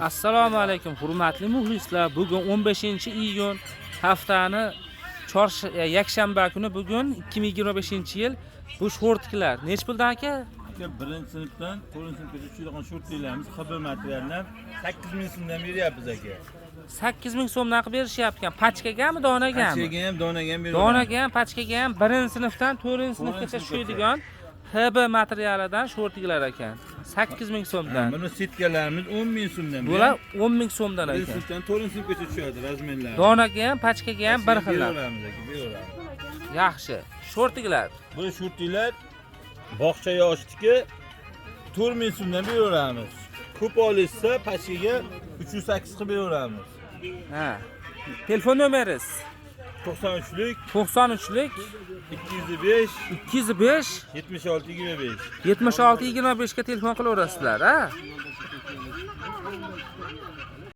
Assalomu alaykum, hurmatli muxlislar. Bugun 15-iyun, haftani yakshanba kuni, bugun 2025-yil. Bu shortkilar nechi puldan, aka? Aka, birinchi sinfdan to'rtinchi sinfgacha tushadigan shortlarimiz HB materialdan 8000 so'mdan beryapmiz, aka. 8000 so'mdan qilib berishyapti ekan. Pachkagami, donagami? Pachkaga ham, donaga ham beraveramiz. Donaga ham, pachkaga ham, birinchi sinfdan to'rtinchi sinfgacha sinfgacha. Tushadigan HB materialidan shortiklar ekan. 8000 so'mdan. Buni setkalarimiz 10 000 so'mdan. Bular 10 000 so'mdan Birinchi ekan. sinfdan to'rtinchi sinfgacha tushadi размер lari. Donaga ham, pachkaga ham bir xillar. Beraveramiz, aka, beraveramiz. Yaxshi. Shortiklar. Bu shortlar bog'cha yoshniki 4000 so'mdan beraveramiz. Ko'p olishsa, pachkaga 308 qilib beraveramiz. Ha. Telefon nomeringiz? 93lik 93lik 205 205 76 25. 76 25 ga telefon qilaverasizlar, ha?